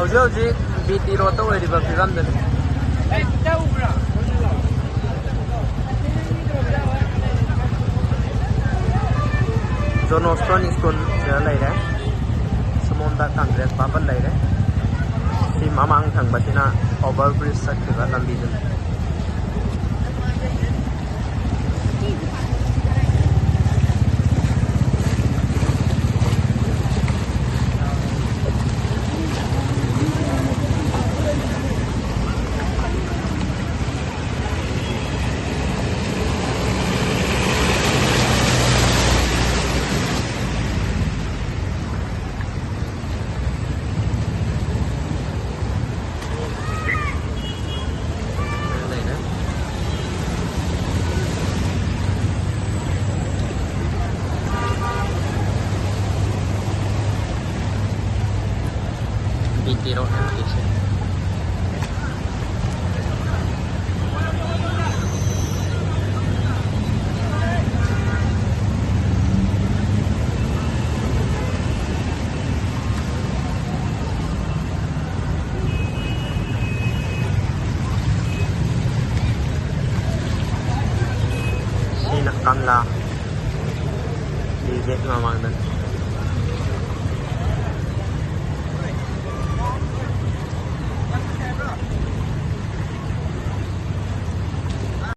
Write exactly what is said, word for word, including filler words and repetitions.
ꯍꯧꯖꯤꯛ ꯍꯧꯖꯤꯛ B T ꯔꯣꯗꯇ ꯑꯣꯏꯔꯤꯕ ꯐꯤꯕꯝꯗꯅꯤ꯫ ꯖꯣꯟ ꯍꯣꯁꯇꯟ ꯁ꯭ꯀꯨꯜ ꯁꯤꯗ ꯂꯩꯔꯦ꯫ ꯁꯣꯝꯗ ꯀꯪꯒ꯭ꯔꯦꯁ ꯚꯕꯟ ꯂꯩꯔꯦ꯫ ꯁꯤ ꯃꯃꯥꯡ ꯊꯪꯕꯁꯤꯅ ꯑꯣꯚꯔ ꯕ꯭ꯔꯤꯖ ꯆꯠꯈꯤꯕ ꯂꯝꯕꯤꯗꯨꯅꯤ꯫ ꯕꯤ ꯇꯤ ꯔꯣꯗ ꯍꯥꯏꯕ ꯁꯤꯁꯦ꯫ ꯁꯤꯅ ꯀꯪꯂꯥ꯫ ꯁꯤ ꯒꯦꯠ ꯃꯃꯥꯡꯗꯅꯤ꯫